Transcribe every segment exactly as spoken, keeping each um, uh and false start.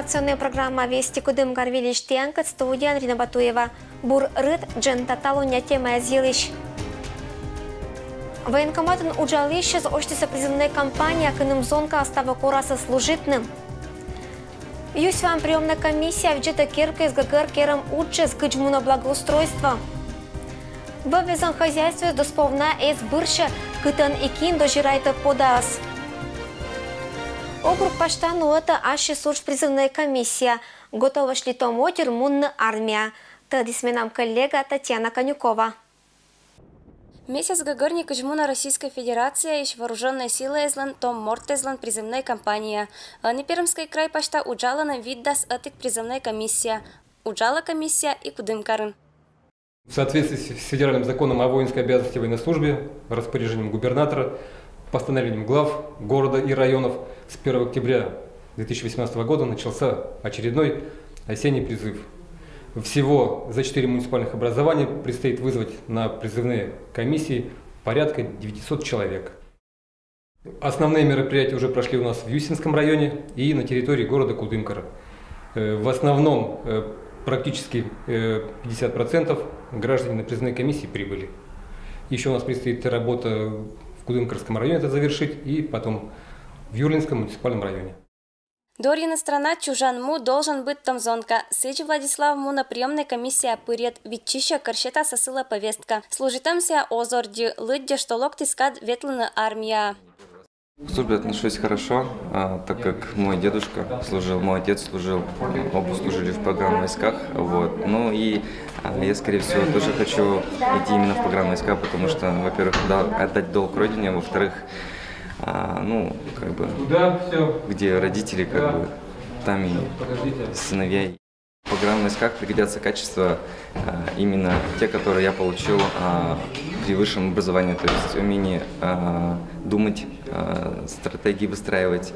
Информационная программа «Вести Кудымкар» выльысь тіянкӧд, студияын Рина Батуева. Бур рыт, дженьыда талунъя темаяс йылысь. Военкоматын уджалысьӧс осьтісӧ призывнӧй кампания, кынӧм зонкаыс таво корасӧ служитны. Юсьваан приёмнӧй комиссия видзӧдӧ керкаыс гӧгӧр керӧм уджӧс, кыдз мунӧ благоустройство. Вӧввезан хозяйствоыс досповна эз бырсьы, кытӧн и кин дозирайтӧ подаӧс. Округ пасьта нуӧдӧ ассьыс удж призывнӧй комиссия. Готовӧсь ли том отир мунны армияӧ, тӧдіс менам коллега Татьяна Конюкова. Месяц гӧгӧрни, кыдз мунӧ Российскӧй Федерацияысь вооружённӧй силаэзлӧн том мортӧзлӧн призывнӧй кампания. Ӧні Пермскӧй край пасьта уджалӧны витдас ӧтик призывнӧй комиссия. Уджалӧ комиссия и Кудымкарын. В соответствии с с федеральным законом о воинской обязанности и военной службе, распоряжением губернатора, постановлением глав города и районов с первого октября две тысячи восемнадцатого года начался очередной осенний призыв. Всего за четыре муниципальных образования предстоит вызвать на призывные комиссии порядка девятисот человек. Основные мероприятия уже прошли у нас в Юсинском районе и на территории города Кудымкара. Э, в основном, э, практически, э, пятьдесят процентов граждане на призывные комиссии прибыли. Еще у нас предстоит работа в Кудымкарском районе это завершить и потом в Юрлинском муниципальном районе. Дорйыны страна чужан му должен быд том зонка. Сідз Владислав мунӧ приёмнӧй комиссияӧ пырйӧд, виччысьӧ, кӧр сетасӧ сылӧ повестка. Служитӧмсӧ оз ордйы, лыддьӧ, что локтіс кад ветлыны армияӧ. К службе отношусь хорошо, а, так как мой дедушка служил, мой отец служил, оба служили в погранвойсках. Вот. Ну и, а, я, скорее всего, тоже хочу идти именно в погранвойска, потому что, во-первых, да, отдать долг родине, во-вторых, а, ну, как бы, где родители, как бы, там и сыновья. В погранвойсках пригодятся качества, а, именно те, которые я получил, а, при высшем образовании, то есть умение, а, думать, а, стратегии выстраивать.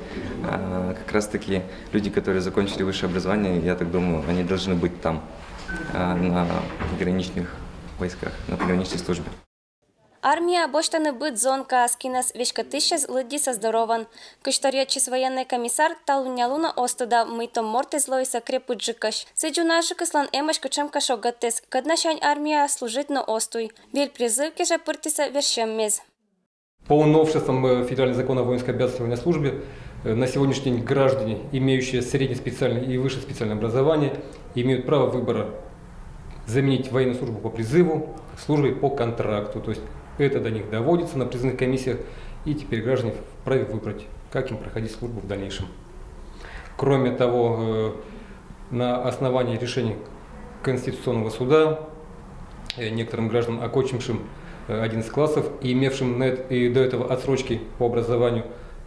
А, как раз-таки люди, которые закончили высшее образование, я так думаю, они должны быть там, а, на пограничных войсках, на пограничной службе. Армияӧ босьтӧны быд зонкаӧс, кинӧс веськӧдлысьӧс лыддисӧ здоровӧн. Кыдз торйӧдчис военнӧй комиссар, талунъя лунӧ оз тыдав, мый том мортыс лоисӧ крепыдджыкӧсь. Сідз, унажыкыслӧн эмӧсь кутшӧмкӧ шогӧдтіс, кӧднасянь армияӧ служитны оз туй. Виль призыв кежӧ пыртісӧ вежсьӧммес. По новшествам, э, федерального закона о воинской обязанности и военной службе, э, на сегодняшний день граждане, имеющие среднее специальное и высшее специальное образование, имеют право выбора заменить военную службу по призыву службой по контракту. То есть это до них доводится на призывных комиссиях, и теперь граждане вправе выбрать, как им проходить службу в дальнейшем. Кроме того, э, на основании решения Конституционного суда, э, некоторым гражданам, окончившим, э, одиннадцать классов и имевшим на эт-, и до этого отсрочки по образованию,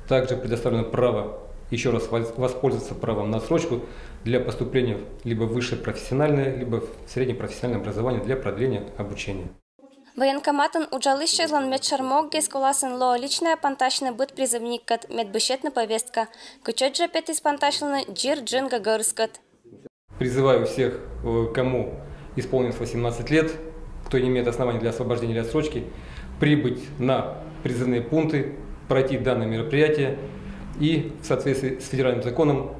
также предоставлено право еще раз вос-, воспользоваться правом на отсрочку для поступления либо в высшее профессиональное, либо в среднее профессиональное образование для продления обучения. Военкоматын уджалысьяслӧн медшӧр моггес коласын лоӧ личнӧя пантасьны быд призывниккӧд, мед босьтны повестка. Кытчӧдз жӧ петіс пантасьлыны дзир джын гӧгӧрыскӧд. Призываю всех, э, кому исполнилось восемнадцать лет, кто не имеет оснований для освобождения или отсрочки, прибыть на призывные пункты, пройти данное мероприятие и в соответствии с федеральным законом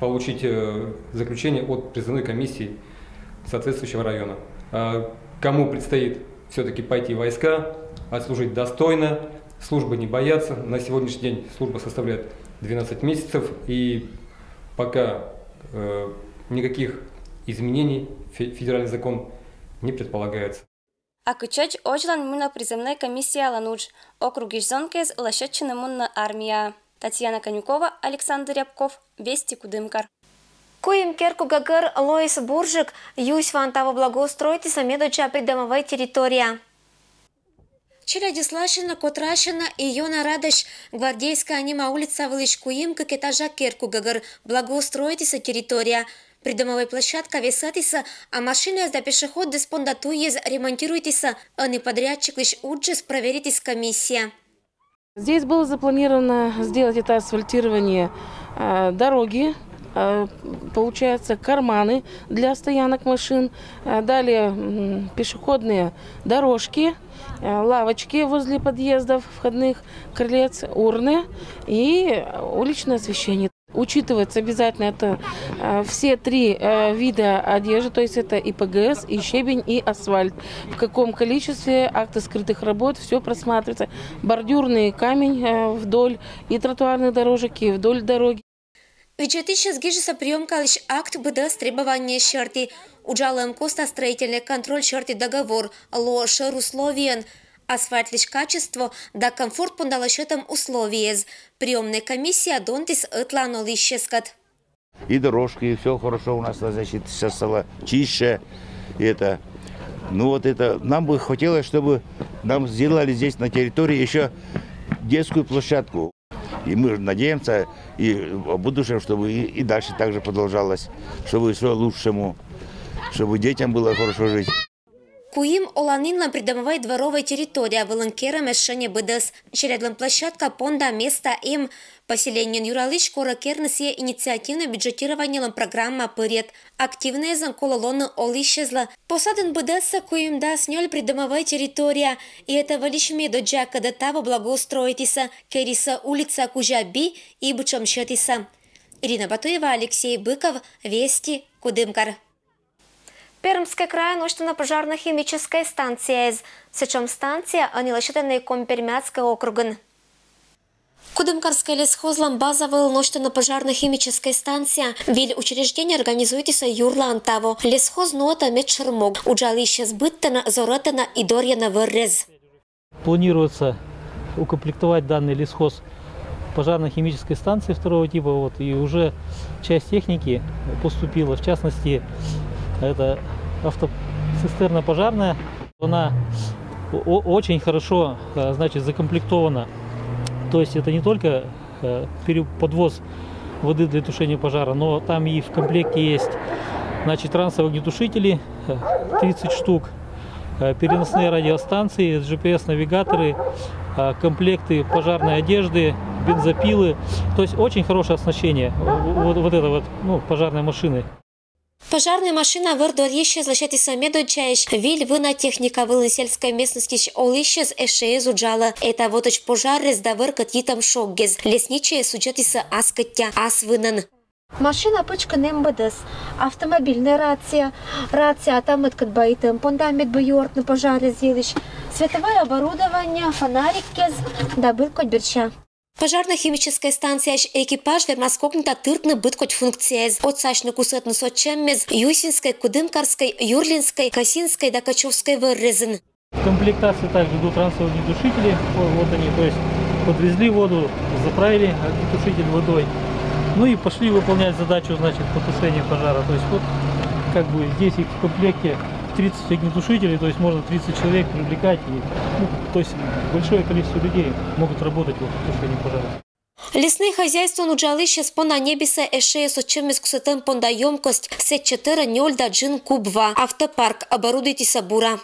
получить, э, заключение от призывной комиссии соответствующего района. А кому предстоит все-таки пойти в войска, отслужить достойно, службы не бояться. На сегодняшний день служба составляет двенадцать месяцев, и пока, э, никаких изменений фе-, федеральный закон не предполагается. А кытчӧдз озьлань мунӧ призывнӧй комиссиялӧн удж? Округысь зонкаэз лӧсьӧдчӧны мунны армияӧ. Татьяна Конюкова, Александр Рябков, «Вести Кудымкар». Куим керку гӧгӧр лоис бурджык. Юсьваан таво благоустроитісӧ медоддза придомовӧй территория. Челядьысласьӧны, котрасьӧны и ёна радӧсь. Гвардейскӧйя нима улица вылысь куим-кык этажа керку гӧгӧр благоустроитісӧ территория. Придомовӧй площадка весӧтісӧ, а машинаэз да пешеходдіс понда туйяс ремонтируйтісӧ. Ӧні подрядчиклысь уджыс проверитіс комиссия. Здесь было запланировано сделать это асфальтирование, а, дороги, а, получается, карманы для стоянок машин, а, далее, м, пешеходные дорожки, а, лавочки возле подъездов, входных крылец, урны и уличное освещение. Учитывается обязательно это, э, все три, э, вида одежды, то есть это и П Г С, и щебень, и асфальт. В каком количестве, акты скрытых работ, все просматривается. Бордюрный камень, э, вдоль и тротуарных дорожек, и вдоль дороги. Видзӧдысьяс гижисӧ приёмкаысь акт быдӧс требованиеяс серти. Уджалӧм коста строительный контроль серти договор, лоӧ шӧр условиеяс, асфальтлысь качество да комфорт понда лӧсьӧдӧм условиеяс. Приёмнӧй комиссия донтіс ӧтлаын олысьяскӧд. И дорожки, и всё хорошо у нас, значит, сейчас стало чище. И это, ну вот это, нам бы хотелось, чтобы нам сделали здесь на территории ещё детскую площадку. И мы надеемся, и в будущем, чтобы и, и дальше так же продолжалось, чтобы всё лучшему, чтобы детям было хорошо жить. Куим оланінлӧн придомовӧй дворовӧй территория вылын керӧмӧс шеньӧ быдӧс. Челядьлӧн площадка понда места эм. Поселениеын юралысь корӧ керны сійӧ инициативнӧй бюджетированиелӧн программа пырйӧд. Активнӧйясӧн колӧ лоны олысьяслы. Посадын быдӧссӧ куимдас нёль придомовӧй территория. И это вӧлісь медоддза, кӧдӧ таво благоустроитісӧ, керисӧ улица кузя би и бытшӧм сетісӧ. Ирина Батуева, Алексей Быков, Вести, Кудымкар. Пермскӧй крайын усьтӧны пожарно-химическӧй станцияыс. Сэтшӧм станция ӧні лӧсьӧдӧны Коми-Пермяцкӧй округын. Кудымкарскӧй лесхозлӧн база вылын усьтӧны пожарно-химическӧй станция. Виль учреждение организуйтісӧ юрлаын таво. Лесхоз нуӧтӧ медшӧр мог. Уджалысьяс быдтӧны, зорӧтӧны и дорйӧны вӧррӧ. Планируется укомплектовать данный лесхоз пожарно-химической станцией второго типа. Вот, и уже часть техники поступила, в частности, это автоцистерна пожарная. Она о- очень хорошо, э, значит, закомплектована. То есть это не только, э, пере- подвоз воды для тушения пожара, но там и в комплекте есть, значит, трансовые огнетушители, э, тридцать штук, э, переносные радиостанции, G P S-навигаторы, э, комплекты пожарной одежды, бензопилы. То есть очень хорошее оснащение, э, вот, вот это вот, ну, пожарной машины. Пожарнӧй машина вӧр дорйысьяс лӧсьӧдісӧ медоддзаысь. Виль вына техника вылын сельскӧй местностьысь олысьяс эшӧ эз уджалӧ. Этавтӧдз пожарыс да вӧркӧд йитӧм шоггес. Лесничӧйыс судзӧдісӧ ас кӧть ас вынӧн. Машина пычкын эм быдӧс. Автомобильная рация, рация та мыйкӧд бӧр йитӧм понда, мед бы юӧртны пожарыс йылысь, световое оборудование, фонарикъяс да быд кодь бӧрся. Пожарно-химическӧй станцияысь экипаж вермас кокнита тыртны быд кодь функцияяс. Отсасьны кусӧдны сэтчӧммес Юсинскӧй, Кудымкарскӧй, Юрлинскӧй, Косинскӧй да Качевскӧй вӧррезын. В комплектации также идут трансовые огнетушители. Во- Вот они, то есть подвезли воду, заправили огнетушитель водой. Ну и пошли выполнять задачу, значит, по тушению пожара. То есть вот как бы здесь их в комплекте тридцать огнетушителей, то есть можно тридцать человек привлекать. И, ну, то есть большое количество людей могут работать в тушении пожара. Леснӧй хозяйствоын уджалысьяс понда ньӧбисӧ эшӧ и сэтчӧммес кусӧдтӧм понда ёмкость. Сэтчӧ тӧрӧ нёль да джын куб ва. Автопарк оборудуйтісӧ бура.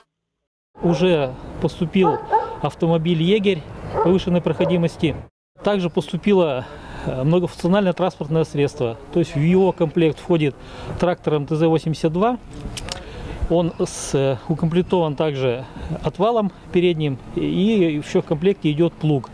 Уже поступил автомобиль «Егерь» повышенной проходимости. Также поступило, э, многофункциональное транспортное средство. То есть в его комплект входит трактор М Т З восемьдесят два. Он с, э, укомплектован также отвалом передним, и ещё в комплекте идёт плуг,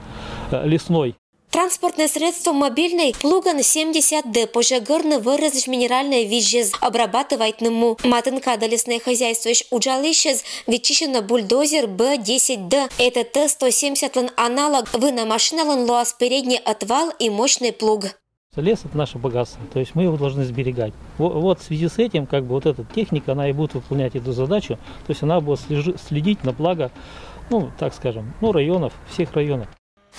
э, лесной. Транспортнӧй средство мобильнӧй. Плугӧн семьдесят Д, позьӧ гӧрны вӧррезлысь минеральнӧй визьӧс, обрабатывайтны му. Матын кадӧ леснӧй хозяйствоысь уджалысьяс виччысьӧны бульдозер Б десять Д. Это Т сто семьдесят-лӧн аналог. Вына машиналӧн лоас передньӧй отвал и мощнӧй плуг. Лес — это наше богатство, то есть мы его должны сберегать. Во- Вот в связи с этим, как бы, вот эта техника, она и будет выполнять эту задачу, то есть она будет слежи- следить на благо, ну, так скажем, ну, районов, всех районов.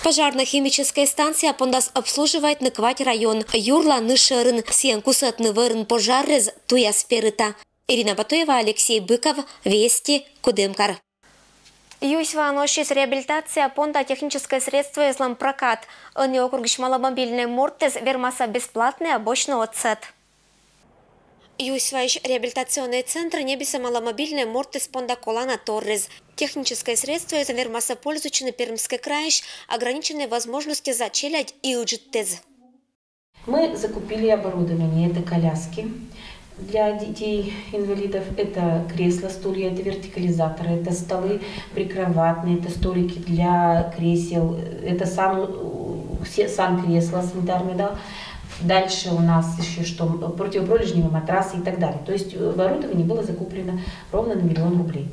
Пожарно-химическӧй станция пондас обслуживайтны квать район. Юрла ны шӧрын. Сійӧн кусӧдны вӧрын пожарыс туйяс перыта. Ирина Батуева, Алексей Быков, Вести, Кудымкар. Юйсваын усис реабилитация понда техническӧй средствояслӧн прокат. Ӧні округысь маломобильнӧй мортӧс вермасӧ бесплатнӧя босьтны отсӧг. Юйсваысь реабилитационнӧй центр ньӧбисӧ маломобильнӧй мортӧс понда колана торйӧс. Техническӧй средствоясӧн вермасӧ пользуйтчыны Пермскӧй крайысь ограниченнӧй возможностьяса челядь и ыджыдтӧс. Мы закупили оборудование. Это коляски для детей-инвалидов, это кресла, стулья, это вертикализаторы, это столы прикроватные, это столики для кресел, это сан, все сан-кресла санитарные, да. Дальше у нас еще что? Противопролежневые матрасы и так далее. То есть оборудование было закуплено ровно на миллион рублей.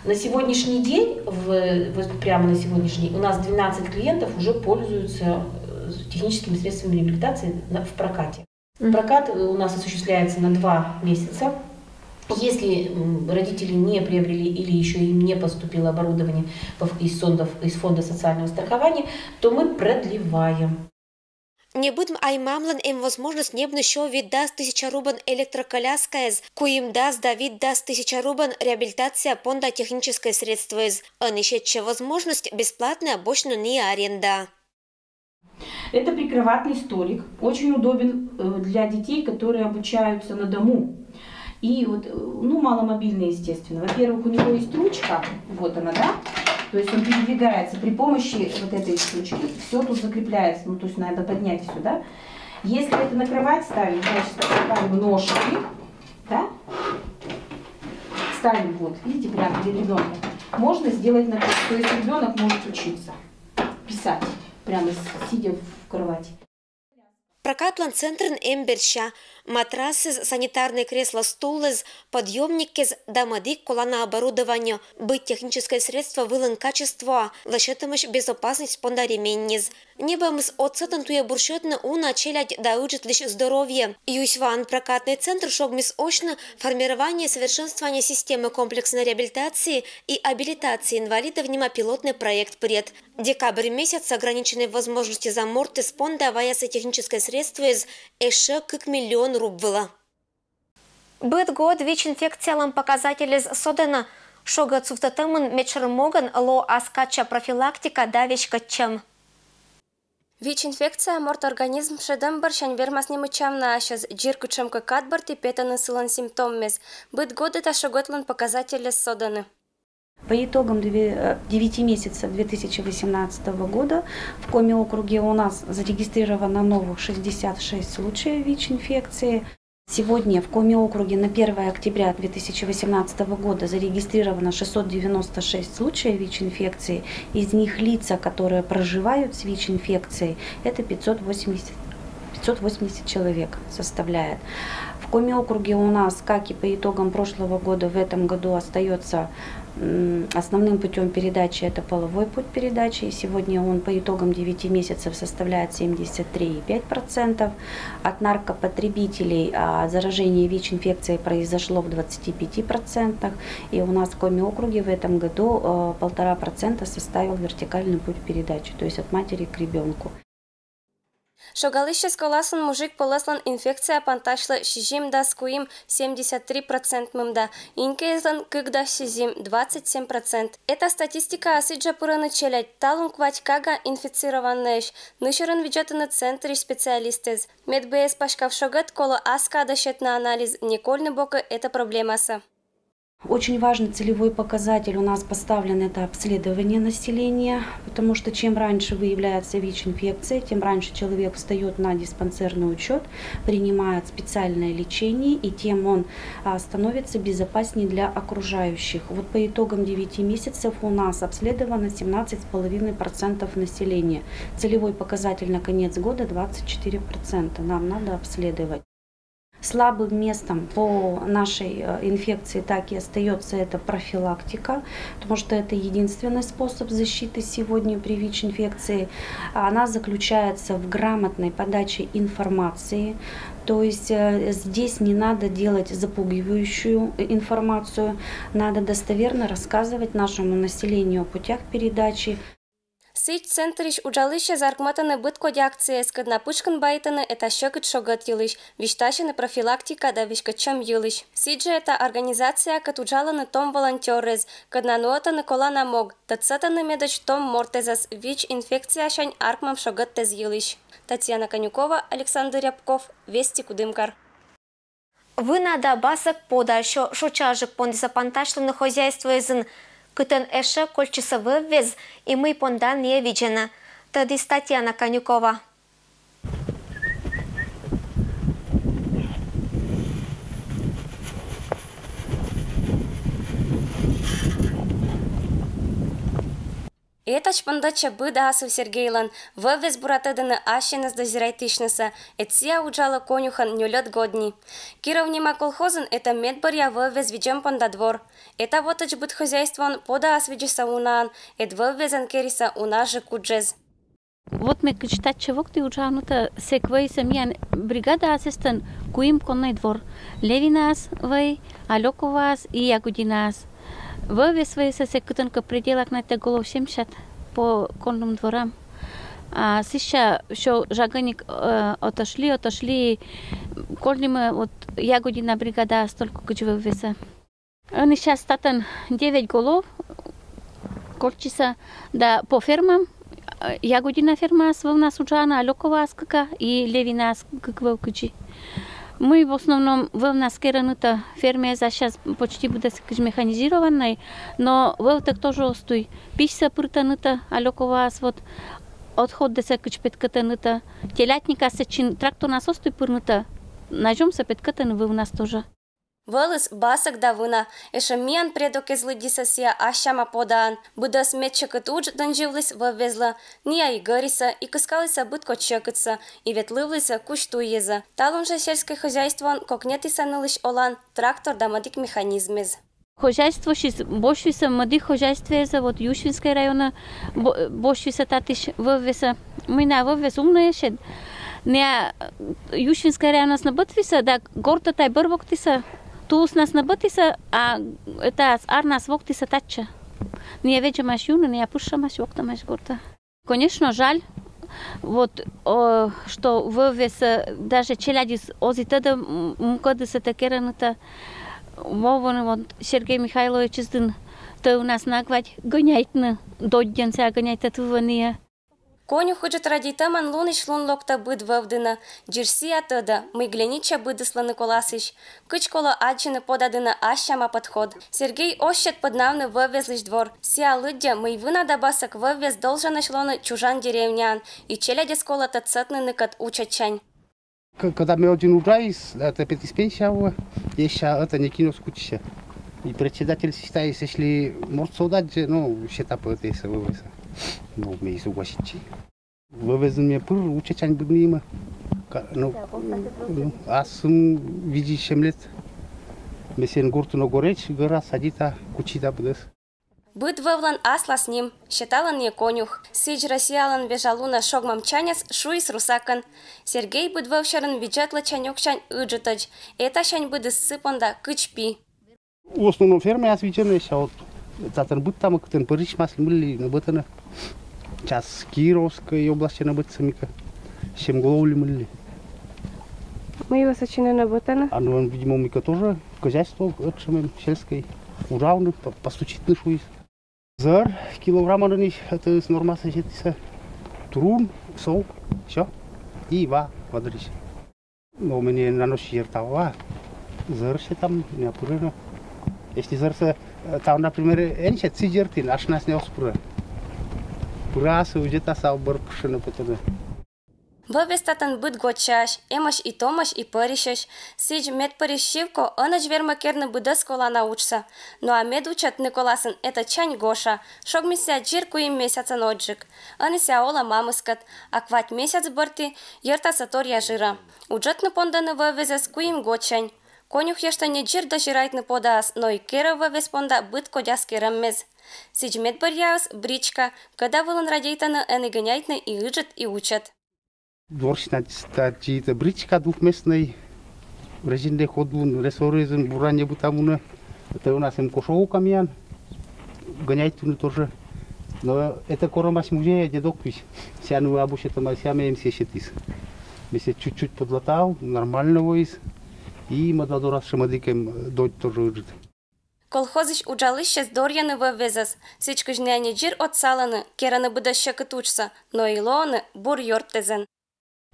На сегодняшний день, в, вот прямо на сегодняшний день, у нас двенадцать клиентов уже пользуются э, техническими средствами реабилитации в прокате. Прокат у нас осуществляется на два месяца. Если родители не приобрели или еще им не поступило оборудование из фондов, из фонда социального страхования, то мы продлеваем. Небыдмы аймамлӧн эм возможность ньӧбны сё витдас тысяча рубльӧн электроколяскаӧс, куимдас да витдас тысяча рубльӧн реабилитация понда техническӧй средствоӧс. Ӧні сетчӧ возможность бесплатнӧ босьтны ниа аренда. Это прикроватный столик, очень удобен э, для детей, которые обучаются на дому. И вот, э, ну, маломобильные, естественно. Во-первых, у него есть ручка, вот она, да, то есть он передвигается при помощи вот этой штучки. Все тут закрепляется, ну, то есть надо поднять все, да. Если это на кровать ставить, значит, ставим ножки, да, ставим вот, видите, прямо для ребенка. Можно сделать на кровать, то есть ребенок может учиться писать, прямо сидя в кровати. Прокатлӧн центрын эм берся: матрасыс, санитарнӧй кресло-стулыс, подъёмникыс да мӧдик колана оборудование. Быд техническӧй средство вылын качествоа, лӧсьӧдӧмаӧсь безопасность понда ременьыс. Небӧмыс отсӧгӧн туйӧ бур сёдны уна челядь да ыджыдлысь здоровье. Юсьваын прокатнӧй центр шогмис осьны «Формирование и совершенствование системы комплексной реабилитации и абилитации инвалидов» нима пилотнӧй проект пырйӧд. Декабрь месяц ограниченнӧй возможностьса мортыс понда ваясӧ техническӧй средствоыс ещӧ кык миллион руб вылӧ. Быд год ВИЧ-инфекциялӧн показательыс содӧны. Шогӧд сувтӧдӧмын медшӧр могӧн лоӧ ас кадся профилактика да веськӧдчӧм. ВИЧ-инфекция морт организм шедӧм бӧрсянь вермас немыччам на асьӧс. Дзиркытшӧмкӧ кад бӧрти петӧны сылӧн симптоммӧс. Быд год эта шогӧдлӧн показательӧс содӧны. По итогам э, девяти месяцев две тысячи восемнадцатого года в Коми округе у нас зарегистрировано новых шестьдесят шесть случаев ВИЧ-инфекции. Сегодня в Коми округе на первое октября две тысячи восемнадцатого года зарегистрировано шестьсот девяносто шесть случаев ВИЧ-инфекции. Из них лица, которые проживают с ВИЧ-инфекцией, это пятьсот восемьдесят, пятьсот восемьдесят человек составляет. В Коми округе у нас, как и по итогам прошлого года, в этом году остается Основным путем передачи это половой путь передачи. И сегодня он по итогам девяти месяцев составляет семьдесят три и пять процентов. От наркопотребителей а, заражение ВИЧ-инфекцией произошло в двадцати пяти процентах. И у нас в Коми округе в этом году э, полтора процента составил вертикальный путь передачи, то есть от матери к ребенку. Шогалысьыс коласын мужик пӧлӧслӧн инфекция пантасьлӧ сизим дас куим, семьдесят три процент мында, инькӧйыслӧн кык дас сизим, двадцать семь процент. Эта статистикаӧ сідзжӧ пырӧны челядь. Талун квайт кага инфицированнӧйӧсь. Нырсерын видзӧдӧны центрысь специалистъяс. Медбӧйӧс паськав шогӧд колӧ ас кадӧ сетны анализ, не кольны бокӧ эта проблемасӧ. Очень важный целевой показатель у нас поставлен — это обследование населения, потому что чем раньше выявляется ВИЧ-инфекция, тем раньше человек встает на диспансерный учет, принимает специальное лечение, и тем он а, становится безопаснее для окружающих. Вот по итогам девяти месяцев у нас обследовано семнадцать с половиной процентов населения. Целевой показатель на конец года двадцать четыре процента. Нам надо обследовать. Слабым местом по нашей э, инфекции так и остается это профилактика, потому что это единственный способ защиты сегодня при ВИЧ-инфекции. Она заключается в грамотной подаче информации, то есть э, здесь не надо делать запугивающую э, информацию, надо достоверно рассказывать нашему населению о путях передачи. Сідз, центрысь уджалысьяс заркмӧдӧны быд кодь акцияяс, кӧдна пытшкын байтӧны эта сьӧкыд шогӧд йылысь, висьтасьӧны профилактика да веськӧдчӧм йылысь. Сідзжӧ эта организация, кӧд уджалӧны том волонтёръяс, кӧдна нуӧдӧны колана мог, тӧдсӧдӧны медводз том мортъясӧс ВИЧ-инфекциясянь аркмӧм шогӧдтӧ йылысь. Татьяна Конюкова, Александр Рябков, Вести, Кудымкар. Вына да басӧк подаль сё шочаджык пондіс пантасьлыны хозяйствоясын, кытӧн эшӧ кольччисӧ вӧввез и мый понда ниӧ видзӧны, тӧдіс Татьяна Конюкова. Этач пондача быда асыв Сергейлан. Вӧввез бура тӧдӧны ассьыныс дозирайтысьнысӧ, эд сія уджалӧ конюхӧн нёльӧд год ни. Киров нима колхозын эта медбӧръя вӧввез видзӧм понда двор. Эта вотӧдз быд хозяйствоын подаас видзисӧ унаӧн, эд вӧввезӧн керисӧ уна жӧ куджӧз. Вот ме кыдз татчӧ вокті уджавны, то сэк вӧйсӧ миян бригадаыс эстӧн куим коннӧй двор. Левинаыс вӧй, Алёковаыс и Ягудинаыс. Вӧввез вӧйсӧ сэк кытӧнкӧ пределак на тэ голов семьдесят по конным дворам. А сэсся всё жагӧник, э, отошли, отошли, кольны вот Ягудина бригадаыс только кыдз вӧввезӧ. Ӧні сейчас татӧн девять голов кольччисӧ, да по фермам, э, Ягудина фермаас вӧвнас уджалӧны, Алёковаыс кыка и Левинаыс кык вӧв кыдзи. Мый в основном вӧвнас керӧны, то фермаыс сейчас почти быдӧс кыдз механизированнӧй, но вӧвтӧг тоже оз туй. Письсӧ пыртӧны, то Алёковаыс вот отходдӧсӧ кыдз петкӧтӧны, то телятникас сэтчин тракторнас оз туй пырны, то назёмсӧ петкӧтӧны вӧвнас тоже. Вӧлыс басӧк да вына. Эшӧ миян предок эз лыддьысӧ сія ас сяма подаӧн. Быдӧс медсьӧкыт удж донзьывліс вӧввезлы. Ная и гӧрисӧ, и кыскалісӧ быд кодь сьӧкыдсӧ, и ветлывлісӧ кузь туйӧзӧ. Талун жӧ сельскӧй хозяйствоын кокнетісӧ нылысь олан трактор да мӧдік механизмӧс. Хозяйствоысь босьтвисӧ мӧдік хозяйствоӧзӧ, вот Юшвинскӧй районӧ бо-, босьтвисӧ татысь вӧввезсӧ. Мый ная вӧввез умнӧйӧсь эд. Ная Юшвинскӧй районас нӧбӧтвисӧ да гортӧ тай бӧр воктісӧ, тулыснас нӧбӧтісӧ, а этас арнас воктісӧ татчӧ. Ная ведзӧмаӧсь юны, ная пышйӧмаӧсь, воктӧмаӧсь гортӧ. Конечно, жаль, вот, о, что вӧввез, э, даже челядьыс оз и тӧдӧ, м, мукӧдыс этӧ керӧны, то вӧвны, вот Сергей Михайловичыс дінӧ, то у нас на квайт гӧняйтны, доддьӧн сія гӧняйтӧ тывӧнія. Конюх ыджыд радейтӧмӧн лунысь лун локтӧ быд вӧв дінӧ. Дзирсь сія тӧдӧ, мый гленитчӧ быдыслӧн коласысь. Кыдз колӧ аддзыны пода дінӧ ас сяма подход. Сергей оз сет пӧднавны вӧввезлысь двор. Сія лыддьӧ, мый вына да басӧк вӧввез долженӧсь лоны чужан деревняын, и челядьӧс колӧ тӧдсӧтны ныкӧд учӧтсянь. К-, когда ме один уджаліс, это петіс пенсия вылӧ, ещӧ это некинӧс кутчысьӧ. И председатель считайыс, если морт содадзе, ну, сета пӧ этасӧ вӧввезсӧ. Ну, ме и согласитчи. Вӧввезын ме пыр учӧтсянь быдмима. Ка-, ну, ну, асым видзисьӧм лет. Ме сэн гортын ог гӧрӧдз, гӧра, садита, кучита быдӧс. Быд вӧвлӧн аслас ним, сеталӧны конюх. Сідз Россиялӧн вежа лунӧ шогмӧм чаньӧс шуис русакӧн. Сергей быд вӧв сьӧрын видзӧдлӧ чань-ог сянь ыджытӧдз. Этасянь быдыс сы понда кыдз пи. В основном фермаяс видзӧны, а вот татӧн быдтам, кытӧн пӧрысьмас мый ли нӧбӧтӧны. Час Кировскӧй обласьтӧ нӧбӧтісӧ мыйкӧ, семь голов ли мый ли. Мый вӧсӧ сэтчӧ нӧбӧтӧны? А ну, видимо, мыйкӧ тоже хозяйство ӧтшӧмӧн, сельскӧй. Уджавны, по-, постучитны шуис. Зӧр килограммӧн нин, это нормасӧ сетісӧ. Турун, сол, всё. И ва, ва дырйи. Но ме на ночь йӧрта ва. Зӧр сетам, ме пырӧ на. Если зӧрсӧ, э, там, например, эн сет, сідз йӧрті на, ачыс на оз пырӧ. Пырас, уджтас, а бӧр пышйӧ на потом. Вӧввез татӧн быд годсяысь, эмӧсь и томӧсь, и пӧрысьӧсь. Сідз медпӧрысь сивко ӧнӧдз вермӧ керны быдӧс колана уджсӧ. Но а медучӧт ныколасын — это чань Гоша. Шогмис сія дзир куим месяцӧн озджык. Ӧні сія олӧ мамыскӧд, а квайт месяц бӧрті йӧртасӧ торъя жырӧ. Уджӧдны пондӧны вӧввезӧс куим годсянь. Конюхъястӧ не дзир дозирайтны подаӧс, но и керӧ вӧввез понда быд кодь ас керӧммес. Сідз медбӧръяыс — бричка, кӧда вылын радейтӧны ӧні гӧняйтны и ыджыд, и учӧт. Дворщина статьи — это бричка двухместный, резинный ходун, рессорысь бура ньӧбыта мунӧ. Это у нас эм кошоука миян, гоняйтӧны тоже. Но это корӧмаӧсь музейӧ, дедок весь. Сія нуӧ абу сетӧма, сія мем сетіс. Ме сія чуть-чуть подлатал, нормально воис. И мӧд ладорас шӧмӧдікӧм додь тоже ыджыд. Колхозысь уджалысьӧс дорйӧны вӧввезӧс. Сідз кыдз найӧ не дзир отсалӧны, керӧны быдӧс сьӧкыд уджсӧ, но и лоӧны бур ёрттӧзӧн.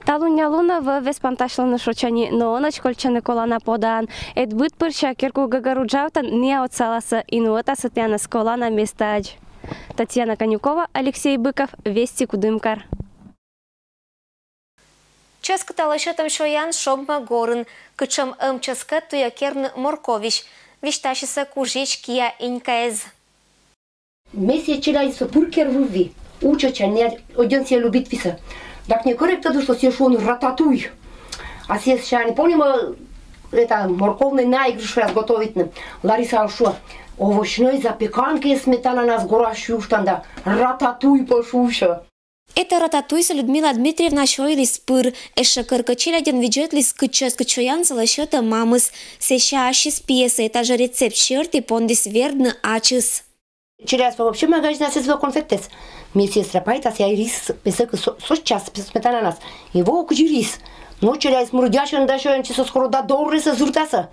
Талунъя лунӧ вӧввез пантасьлӧны шочані, но ӧнӧдз кольччӧны колана подаӧн. Эд быд пыр сія керкуг гӧгӧр уджавтӧн ная отсаласӧ и нуӧтасӧ тіянӧс колана местаӧдз. Татьяна Конюкова, Алексей Быков, Вести, Кудымкар. Чӧскыда лӧсьӧдӧм сёян шогмӧ горын. Кытшӧм ӧм чӧскыд туйӧ керны морковьысь. Висьтасисӧ Кужысь Кия Инькаӧс. Ме сійӧ челядьсӧ пыр кервывви. Учӧдча, ӧдйӧн сійӧ любит висьӧ. Так некӧр эг тӧдыштны, сійӧ шуӧны рататуй. А сійӧ сэтчӧ не помнима, это, морковный наигрышъяс готовитны. Лариса шуӧ: овощной запеканкаыс сметананас горас сюйыштан да, рататуй пӧ шусьӧ. Эта рататуйсӧ Людмила Дмитриевна сёйліс пыр. Ещӧ коркӧ челядьӧн видзӧдліс, кыдз чӧскыд сёянсӧ лӧсьӧдӧ мамыс. Сэсся ассьыс пиесӧ этажӧ рецепт серти пондіс вердны ачыс. Челядьыс вообще магазинас эз вӧв конфектъяс. Ме сестра пайтас, сійӧ рис песӧ кӧ со-, сотчас сметананас. И во кыдзи рис. Но челядьыс мырддясьӧны да сёянчисӧ скоро да дорйисӧ зыртасӧ.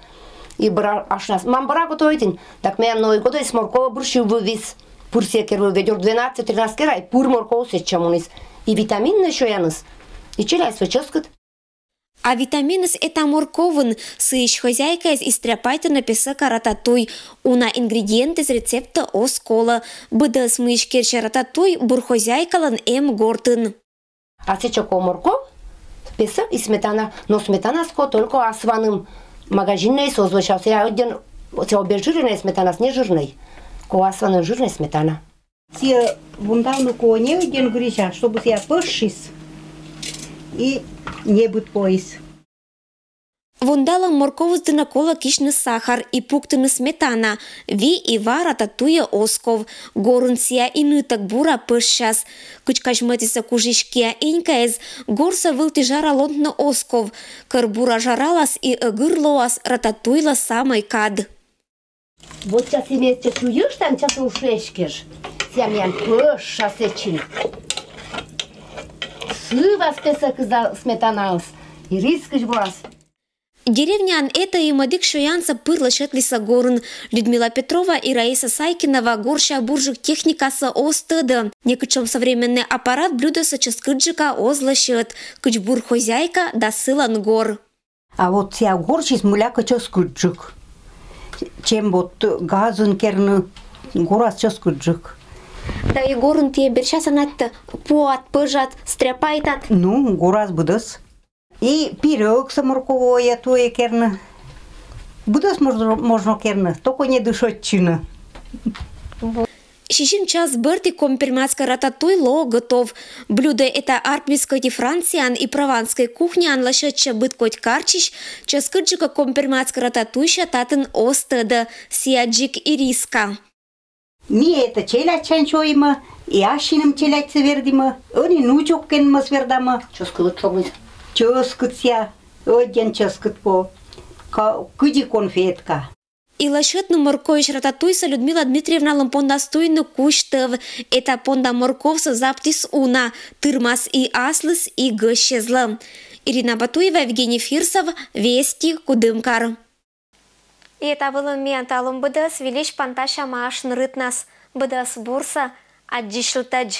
И бара ашнас: мам, бара готовитін. Так миян Новый годӧ морков бӧрся выввис. Пыр сійӧ кервыв, ведёр двенадцать-тринадцать керай, пыр морков сэтчӧ муніс. И витаминнӧй сёяныс, и челядьыс чӧскыд. А витаминыс эта морковын. Сыысь хозяйкаыс и стряпайтӧны песӧ кӧ рататуй. Уна ингредиентыс рецептӧ оз колӧ. Быдӧс, мыйысь керсьӧ рататуй, бур хозяйкалӧн эм гортын. А сэтчӧ колӧ морков, песӧ и сметана. Но сметанас колӧ только асваным. Магазиннӧйыс оз лӧсяв, сійӧ ӧдйӧн, сійӧ обезжиреннӧй сметанас, нежирнӧй. Колӧ асваным жирнӧй сметана. Сійӧ вундавны колӧ не ӧдйӧн гырися, чтобы сійӧ пӧжсис и небыд поис. Вундалӧм морковыс дінӧ колӧ кисьны сахар и пуктыны сметана. Ви и ва рататуйӧ оз ков. Горын сійӧ и нытӧг бура пӧжсяс. Кыдз казьмӧдісӧ кужысь киа энькаыс, горсӧ вылті жара лондны оз ков. Кӧр бура жаралас и ӧгыр лоас рататуйлӧ самӧй кад. Вот час имеет чуть юж, там час уж эшкеж. Сямьян пӧжса сэтчин. Сывас песӧ кӧ сметанаыс. И рис кыдз бурас. Деревняын этайӧ мӧдік сёянсӧ пыр лӧсьӧдлісӧ горын. Людмила Петрова и Раиса Сайкинова горся бурджык техникасӧ оз тӧдӧ. Некутшӧм современнӧй аппарат блюдосӧ чӧскыдджыка оз лӧсьӧд. Кыдз бур хозяйка да сылӧн гор. А вот сійӧ горсьыс мыйлакӧ чӧскыдджык, чем вот газын керны, горас чӧскыдджык. Да и горын ті берсяса на пуад, пӧжад, стряпайтад. Ну, горас быдӧс. И пирӧгсӧ морковӧ туйӧ керны. Быдӧс можно, можно керны, только не дышӧдчыны. Сизим час бӧрти компермацкӧй рататуй лоӧ готов. Блюдӧ эта армейскӧй и Францияын и прованскӧй кухняын лӧсьӧдчӧ быд кодь карчысь. Чӧскыдджыка компермацкӧй рататуйся татӧн оз тӧдӧ, сійӧ дзик и риска. Ми эта челядьсянь сёйимӧ, и ассьыным челядьсӧ вердімӧ, ӧні нучӧкӧнмӧс вердамӧ. Чӧскыд шогмис. Чӧскыд сійӧ, ӧдйӧн чӧскыд пӧ. Ка-, кыдзи конфетка. И лӧсьӧдны морковьысь рататуйсӧ Людмила Дмитриевналӧн пондас туйны кузь тӧв. Эта понда морковсӧ заптіс уна, тырмас и аслыс, и гӧсьӧзлӧ. Ирина Батуева, Евгений Фирсов, Вести, Кудымкар. И эта вылын миян талун быдӧс. Вильысь пантасям ашнырытнас. Быдӧс бурсӧ, аддзысьлытӧдз.